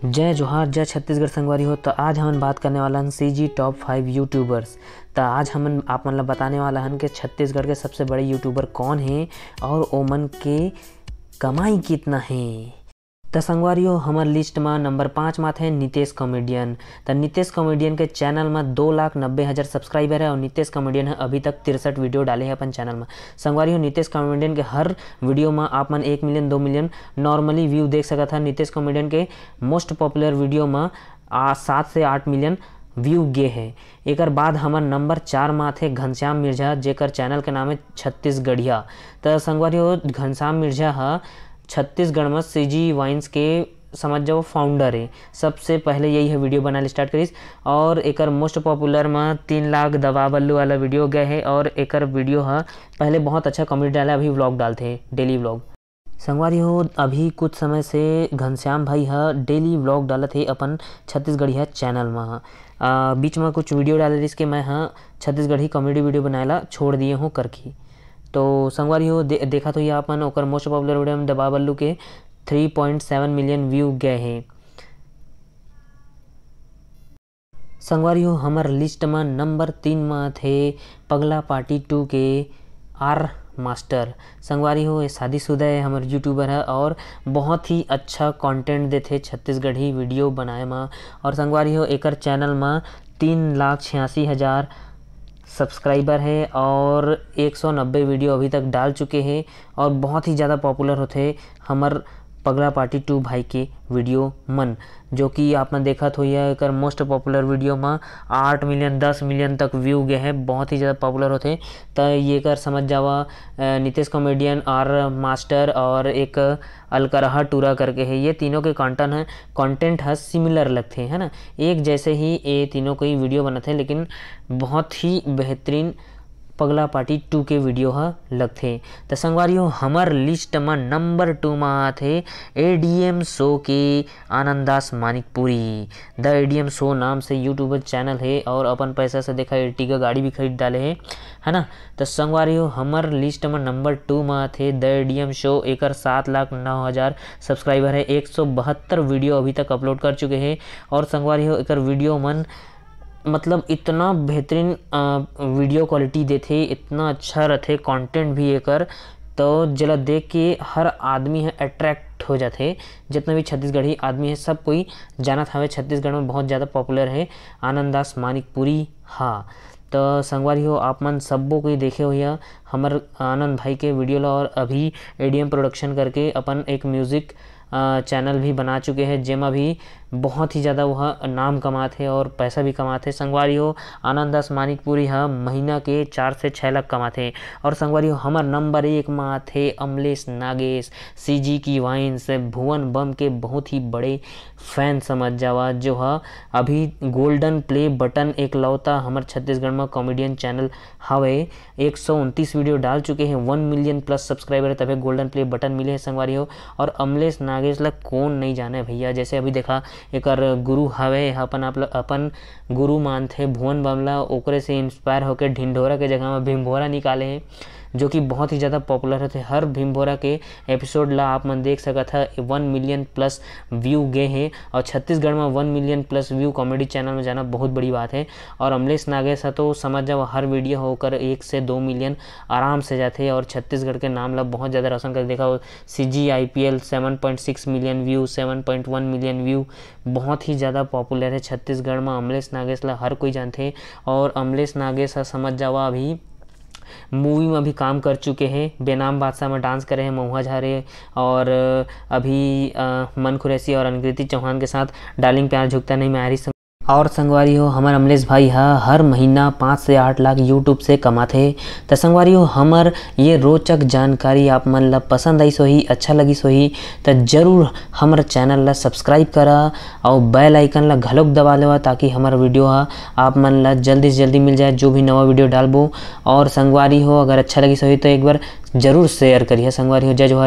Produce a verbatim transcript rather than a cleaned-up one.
जय जोहार, जय छत्तीसगढ़ संगवारी हो। तो आज हमन बात करने वाला हन CG top five YouTubers। तो आज हमन आप मन ला बताने वाला हन कि छत्तीसगढ़ के सबसे बड़े YouTuber कौन हे और ओमन के कमाई कितना हे। त संगवारी हो, हमर list म number पाँच म आथे नितेश Comedian। त नितेश Comedian के channel म दो लाख नब्बे हजार subscriber हे और नितेश Comedian ह अभी तक तिरसठ video डाले हे अपन channel म। संगवारी हो, नितेश Comedian के हर video म आप मन एक million, दो million normally view देख सकत ह। नितेश Comedian के most popular video म आ, सात से आठ million view गे हे। एकर बाद हमर number चार म आथे घनश्याम मिर्झा, जेकर channel के नाम हे छत्तीसगढ़िया। त संगवारी हो, घनश्याम मिर्झा ह छत्तीसगढ़ म CG Vines के, समझ जाओ, founder हे। सबसे पहले यही ह video बनाए start करिस और एकर most popular म तीन लाख दबा बल्लू वाला video गए हे और एकर video ह पहले बहुत अच्छा comedy डाला, अभी vlog डालथे, daily vlog। संगवारी हो, अभी कुछ समय से घनश्याम भाई ह daily vlog डालत हे अपन छत्तीसगढ़िया channel म। आ, बीच म कुछ video डाले रिहिस के मैं ह छत्तीसगढ़ी comedy video बनाए ला छोड़ दिए हूँ करके। तो संगवारी हो, दे-, देखत होइया आप मन, ओकर most popular video म दबा बल्लू के three point seven million view गए हे। संगवारी हो, हमर list म number तीन म आथे पगला पार्टी टू के आर मास्टर। संगवारी हो, ये शादीशुदा हे हमर YouTuber ह और बहुत ही अच्छा content देथे छत्तीसगढ़ी video बनाए म। और संगवारी हो, एकर channel म तीन लाख छियासी हजार subscriber हे और एक सौ नब्बे video अभी तक डाल चुके हे और बहुत ही ज़्यादा popular होथे हमर पगला पार्टी टू भाई के video मन, जो कि आप मन देखत होइया, एकर most popular video म आठ million, दस million तक view गए हे, बहुत ही ज़्यादा popular होथे। त ये कर समझ जावा, अ, नितेश Comedian, आर मास्टर और एक अलकरहा टूरा करके हे, ये तीनों के content ह, content ह similar लगथे, है ना, एक जैसे ही ये तीनों कोई video बनत हे, लेकिन बहुत ही बेहतरीन पगला पार्टी टू के video ह लगथे। त संगवारी हो, हमर list म number टू म आथे ADM show के आनंद दास मानिकपुरी। The ADM show नाम से YouTuber channel हे और अपन पैसा से, देखा, Ertiga गाड़ी भी खरीद डाले हे, है ना। त संगवारी हो, हमर list म number टू म आथे The ADM show। एकर सात लाख नौ हजार subscriber हे, एक सौ बहत्तर video अभी तक upload कर चुके हे। और संगवारी हो, एकर video मन मतलब इतना बेहतरीन, अ, video quality देथे, इतना अच्छा रथे content भी एकर, तो जेला देख के हर आदमी ह attract हो जाथे। जितना भी छत्तीसगढ़ी आदमी हे, सब कोई जानत हवे, छत्तीसगढ़ में बहुत ज़्यादा popular हे आनंद दास मानिकपुरी। हाँ, तो संगवारी हो, आप मन सब्बो कोई देखे होइया हमर आनंद भाई के video ला, और अभी ADM production करके अपन एक music अ, channel भी बना चुके हे, जेमा भी बहुत ही ज़्यादा वह नाम कमात हे और पैसा भी कमात हे। संगवारी हो, आनंद दास मानिकपुरी ह महीना के चार से छः लाख कमात हे। और संगवारी हो, हमर number एक म आथे अमलेश नागेश, CG की Vines, भुवन बम के बहुत ही बड़े fan समझ जावा, जो ह अभी golden play button एकलौता हमर छत्तीसगढ़ म comedian channel हवे। एक सौ उनतीस video डाल चुके हे, one million plus subscriber हे, तभे golden play button मिले हे संगवारी हो। और अमलेश नागेश ला कौन नहीं जाने भैया, जैसे अभी देखा, एकर गुरु हवे, अपन आप ल-, अपन गुरु मानथे भुवन बम ला, ओकरे से inspire होके ढिंढोरा के जगह में भिंभोरा निकाले हे, जो कि बहुत ही ज़्यादा popular होथे। हर भिंभोरा के episode ला आप मन देख सकत ह, one million plus view गे हे और छत्तीसगढ़ में one million plus view comedy channel में जाना बहुत बड़ी बात है। और अमलेश नागेश ह तो समझ जाओ, हर video ह ओकर एक से दो million आराम से जाथे और छत्तीसगढ़ के नाम ला बहुत ज़्यादा रोशन कर। देखा, CG IPL seven point six million view, seven point one million view, बहुत ही ज़्यादा popular है छत्तीसगढ़ में। अमलेश नागेश ला हर कोई जानथे और अमलेश नागेश ह समझ जावा अभी movie में भी काम कर चुके हैं। बेनाम बादशाह में dance करे हैं महुआ झारे, और अभी, अ, मन खुरैसी और अनिकृति चौहान के साथ डार्लिंग प्यार झुकता नहीं में आ रही। और संगवारी हो, हमर अमलेश भाई ह हर महीना पाँच से आठ लाख YouTube से कमाथे। त संगवारी हो, हमर ये रोचक जानकारी आप मन ला पसंद आइस होही, अच्छा लगिस होही, त जरूर हमर channel ला subscribe करा और bell icon ला घलोक दबा लेवा, ताकि हमर video ह आप मन ला जल्दी से जल्दी मिल जाए, जो भी नवा video डालबो। और संगवारी हो, अगर अच्छा लगिस होही तो एक बार जरूर share करिहा संगवारी हो। जय जोहार।